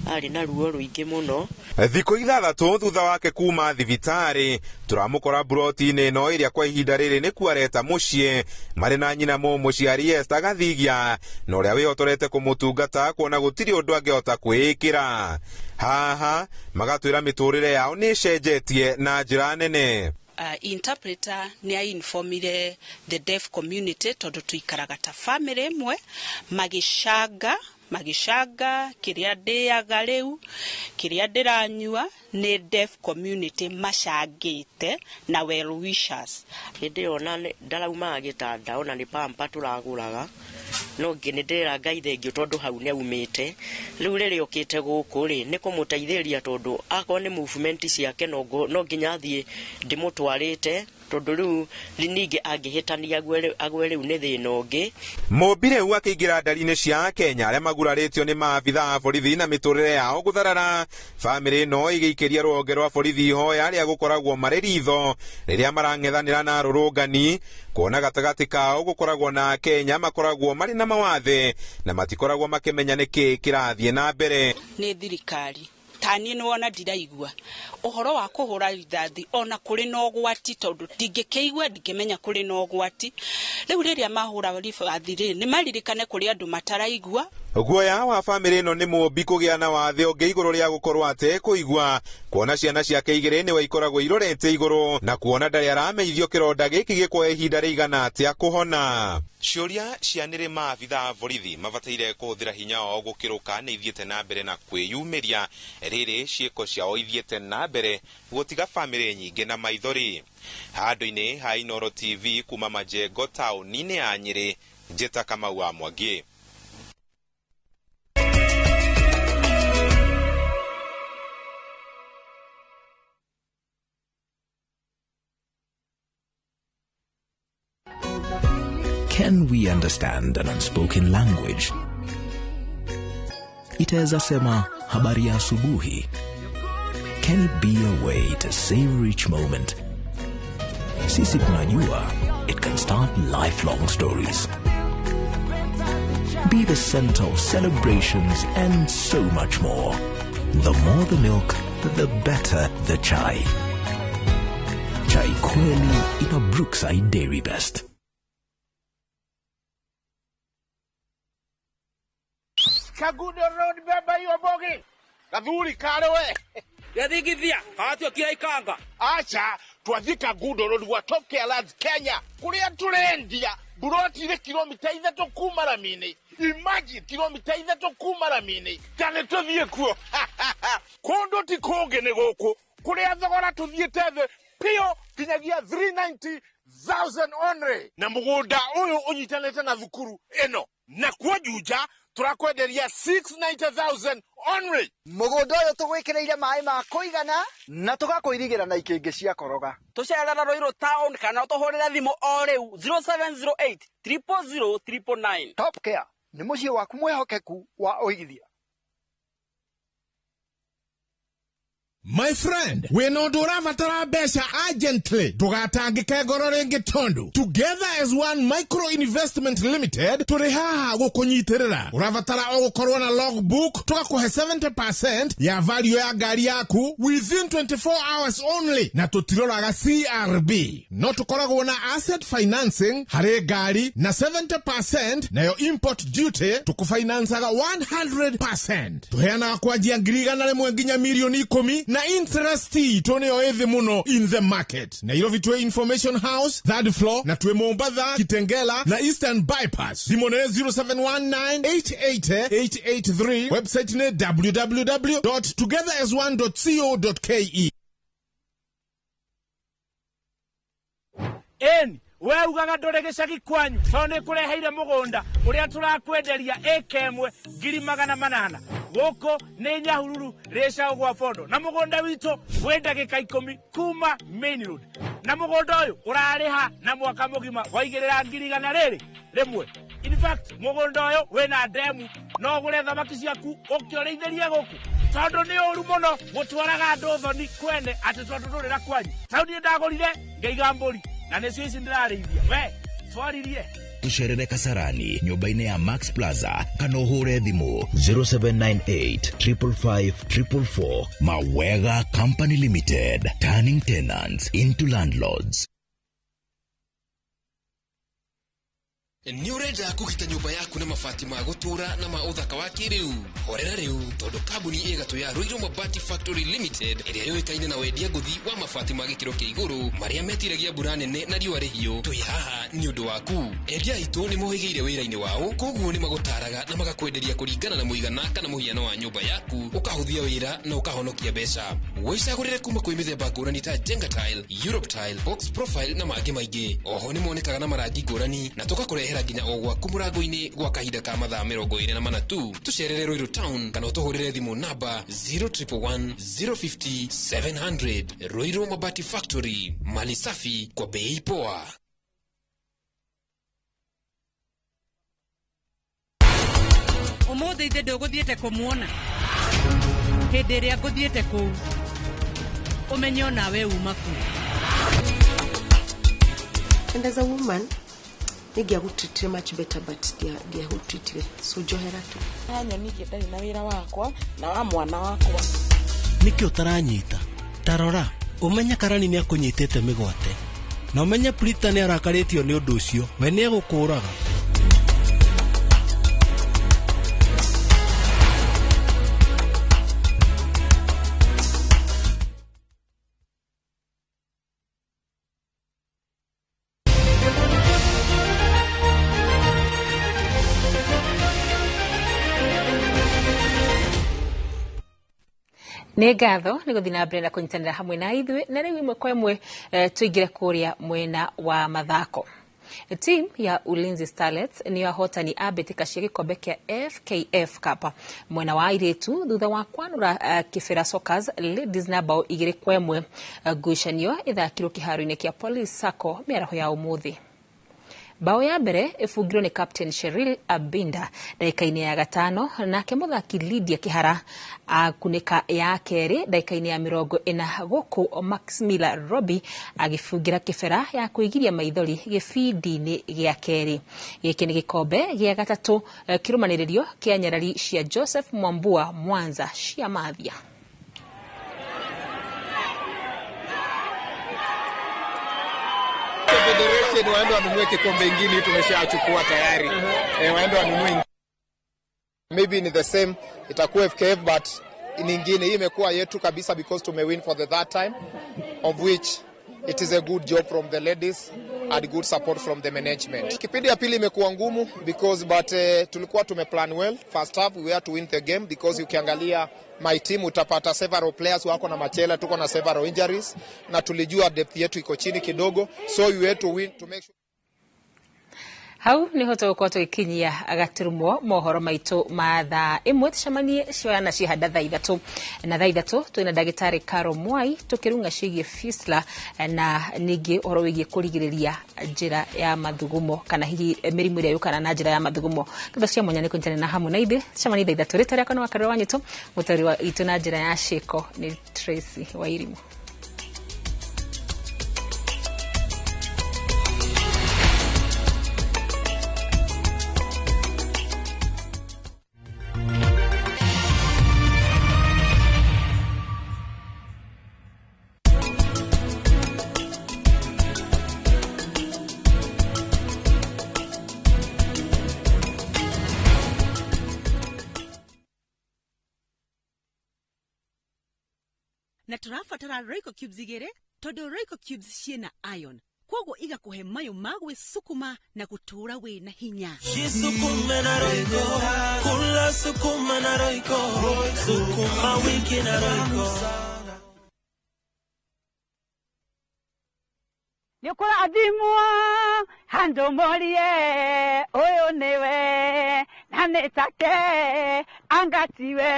arĩ na ruo rũingĩ mũno. Thikũ 6 thutha wake kuma thibitarĩ, tũramũkora mburoti-inĩ ĩno ĩrĩa kwa ihinda rĩrĩ nĩkuo areta mũciĩ, marĩ na nyina mũmũciari Esther Gathigia, na ũrĩa wĩhotorete kũmũtungata kuona gũtirĩ ũndũ angĩhota kwĩĩkĩra. Haha magatwĩra mĩtũrĩre yao nĩ ĩcenjetie na njĩra nene. Interpreter nĩ a-informire the deaf community tondũ tũikaraga ta family ĩmwe, magĩcanga kĩrĩa ndĩaga rĩu, kĩrĩa ndĩranyua nĩ deaf community macangĩte na well wishers. Hĩndĩ ĩyo ona ndaraumaga gĩtanda, ona nĩ pamper tũragũraga, no nĩ ndĩrera Ngai thengiũ tondũ hau nĩ aumĩte. Rĩu rĩrĩa okĩte gũkũ rĩ, nĩ kũmũteithĩrĩria tondũ akorwo nĩ movement ciake no nginya athiĩ ndĩmũtwarĩte, tondũ rĩu ningĩ angĩhĩtania agwe rĩu nĩ thĩna ũngĩ. Mũmbi rĩu akĩingĩra ndari-inĩ cia Kenya arĩa magurarĩtio nĩ maabitha a borithi na mĩtũrĩre yao gũtharara. Bamĩrĩ ĩno ĩgĩikĩria rũhonge rwa borithi ihoya rĩa gũkoragwo marĩ ritho rĩrĩa marang'ethanĩra na arũrũngani, kuona gatagatĩ kao gũkoragwo na Akenya makoragwo marĩ na mawathe na matikoragwo makĩmenya nĩkĩ kĩrathiĩ na mbere. Nĩ thirikari ta niĩ nĩ wona ndiraigua ũhoro wa kũhũra rithathi ona kũrĩ na ũgwati, tondũ ndingĩkĩigua ndingĩmenya kũrĩ na ũgwati. Rĩu rĩrĩa mahũra rithathi rĩ, nĩ maririkane kũrĩ andũ mataraigua. Guoya wa bamĩrĩ ĩno nĩ mũmbi kũgĩa na wathe ũngĩ igũrũ rĩa gũkorwo atekũigua, kuona ciana ciake igĩrĩ nĩwe ikoragwo irorete igũrũ, na kuona ndarĩ arameithio kĩronda gĩkĩ gĩkuoya ihinda rĩigana atĩa kũhona. Ciũria cia nĩrĩ maabitha a borithi mabataire kũhũthĩra hinya wao gũkĩrũka nĩ ithiĩte na mbere na kwĩyumĩria, rĩrĩ ciĩko ciao ithiĩte na mbere gũtiga bamĩrĩ nyingĩ na maithori. Handũ-inĩ ha Inooro TV kuma Majengo taũni-inĩ ya Nyĩrĩ, Njĩta Kamau wa Mwangi. Can we understand an unspoken language? Itaweza sema habari ya asubuhi. Can it be a way to savor each moment? Sisi tunajua it can start lifelong stories. Be the center of celebrations and so much more. The more the milk, the better the chai. Chai kweli ina Brookside Dairy Best. Kagudo Road beba hiyo bogi. Gathuri kare we. Yathigithia, atio ikanga. Acha twathi Kagudo Road gwa Top Care Lands Kenya. Kuria turendia buroti ile kilomita 3 kuma ramini. Imagine kilomita 3 kuma ramini. Tane tuthie kuo. Kundu ti kungi ni guku. Kuria thogora tuthiete thi pio kinyagia 390,000 only. Na mugunda uyu unyitanite na thukuru ino. Na kwa Juja turakwenderia 690,000 only. Mugunda uyu tugwikireire mai ma kuigana na tugakuirigira na ikingi cia koroga. Tucerera Ruiru town kana utuhurire thimu o riu 0708 000 999. Top Care ni mucii waku mwihokeku wa uigithia. My friend, wĩna ũndũ ũrabatara mbeca urgently, ndũgatangĩke ngoro rĩngĩ tondũ Together as One Micro Investment Limited tũrĩ haha gũkũnyitĩrĩra. Ũrabatara o gũkorwo na logbook, tũgakũhe 70% ya value ya ngari yaku within 24 hours only, na tũtiroraga CRB. No tũkoragwo na asset financing harĩ ngari na 70% nayo import duty tũkũfinancaga 100%. Tũheanaga kwanjia 100,000 nginya 10,000,000 na interest itũ nĩyo ĩthĩ mũno in the market. Nairobi twĩ Information House third floor, na twĩ Mombatha, Kitengela na Eastern Bypass. Thimũ nĩ 0719888883, website nĩ www.togetherasone.co.ke. Eni We ugaga ndũrĩ gĩcagi kwanyu tondũ nĩ kũreheire mũgũnda ũrĩa tũrakwenderia ĩka ĩmwe 800,000. Gũkũ nĩ Nyahururu rĩcaũ gwa Bondo, na mũgũnda witũ wĩ ndagĩka 10 kuma main road, na mũgũnda ũyũ ũrarĩha na mwaka mũgima waigĩrĩra 101,000. In fact, mũgũnda ũyũ wĩna ndemu, no ũgũre thamaki ciaku ũkĩũrĩithĩrie gũkũ, tondũ nĩ ũru mũno gũtwaraga andũ thoni kwene atĩ tondũ ndũrĩ na kwanyu. Tau niĩ ndagũrire ngaiga mbũri na nĩcio ici ndĩrarĩithia. We twaririe. Tucerere Kasarani nyũmba-inĩ ya Max Plaza kana ũhũre thimũ 0798 555 444. Mawega Company Limited, turning tenants into landlords. Nĩ ũrenda kũgita nyũmba yaku na mabati ma gũtũũra na ma ũthaka wa kĩrĩu? Horera rĩu, tondũ kambuni ĩgatũ ya Ruiru Mabati Factory Limited ĩrĩa yũĩkaine na wendia ngũthi wa mabati ma gĩkĩro kĩa igũrũ marĩa metiragia mbura nene na riũa rĩhiũ, twĩ haha nĩ ũndũ waku. Endia aitũ nĩ mohĩgĩire wĩra-inĩ wao, koguo nĩ magũtaraga na magakwenderia kũringana na mũigana kana mũhiano wa nyũmba yaku, ũkahũthia wĩra na ũkahonokia mbeca. Wĩcagũrĩre kuma kwĩ mĩthemba ngũrani ta Jenga Tile, Europe Tile, Box Profile na mangĩ maingĩ. Oho nĩ monekaga na marangi ngũrani na tũgakũrehera nginya o gwaku mũrango-inĩ gwa kahinda ka mathaa 24 tu. Tũcerere Ruiru Town kana ũtũhũrĩre thimũ namba 0111 050 700. Ruiru Mabati Factory, mali safi kwa bei poa. Ũmũthĩ ithe ndũgũthiĩte kũmuona hĩndĩ ĩrĩa ngũthiĩte kũu ũmenye onawe uma kũ. And as a woman, nĩngĩagũtreatire much better, but ndiagũtreatire, so njohera tu. Anyonirie ndarĩ na wĩra wakwa na wa mwana wakwa. Nĩkĩ ũtaranyita? Tarora, ũmenye Karani nĩakũnyitĩte mĩgwate, na ũmenye Prita nĩarakarĩtio nĩ ũndũ ũcio, we nĩegũkũũraga. Nĩ ngatho nĩ gũthiĩ na mbere na kũnyitanĩra hamwe na ithuĩ, na rĩu ĩmwe kwa ĩmwe tũingĩre kũrĩa mwena wa mathako. Team ya Ulinzi Starlets nĩyo ahotani a mbĩtĩka cia gĩkombe kĩa FKF Cup mwena wa airĩtu thutha wa kwanũra Kibera Soccers Ladies na bao 2-1. Ngucanio ĩthakirwo kĩharo-inĩ kĩa Police Sacco mĩaraho ya ũmũthĩ. Bao ya mbere ĩbungirwo nĩ Captain Cheryl Abinda ndagĩka-inĩ ya 5, nake mũthaki Lydia Kihara akunĩka ya kerĩ ndagĩka-inĩ ya 40, gũkũ Maximila Robi agĩbungĩra Kibera ya kũigiria maithori gĩbindi-inĩ gĩa kerĩ. Gĩkĩ nĩ gĩkombe gĩa gatatũ kĩrũmanĩrĩrio kĩa nyarari cia Joseph Mwambua Mwanza cia Mathia. Federation waende wanunue kikombe ingine, tumeshachukua tayari. Waende wanunue. Maybe ni the same itakuwa FKF, but nyingine hii imekuwa yetu kabisa because tumewin for the third time, of which it is a good job from the ladies and good support from the management. Kipindi ya pili imekuwa ngumu because but tulikuwa tumeplan well. First half we had to win the game because ukiangalia my team utapata several players wako na machela, tuko na several injuries na tulijua depth yetu iko chini kidogo, so we had to win to make sure. Hau niho tũgũkorwo tũgĩkinyia gaturumo mohoro maitũ ma thaa ĩmwe. Tũcemanie cioyana cihanda thaa 3 na thaa 3 twĩna ndagĩtarĩ Caro Mwai tũkĩrung'a ciĩgiĩ fistula na ningĩ ũhoro wĩgiĩ kũrigĩrĩria njĩra ya mathugumo kana hihi mĩrimũ ĩrĩa yũkana na njĩra ya mathugumo. Ngatho cia mwanya nĩ kũnyitanĩra na hamwe na ithuĩ. Tũcemanie thaa 3. Rĩtwa rĩakwa nĩ Wakarura Wanyitũ, mũtaũri wa itũ na njĩra ya ciĩko nĩ Tracy Wairimu. Na tũrabatara Royco Cubes 2 tondũ Royco Cubes ciĩna iron, koguo igakuhe mayo ma gwĩsukuma na gũtũũra wĩna hinya. Jisukume na Royco, kula sukuma na Royco, sukuma wiki na Royco. Nĩ ũkũrathimwo handũ morie ũyũ nĩwe na nĩ take anga tiwe.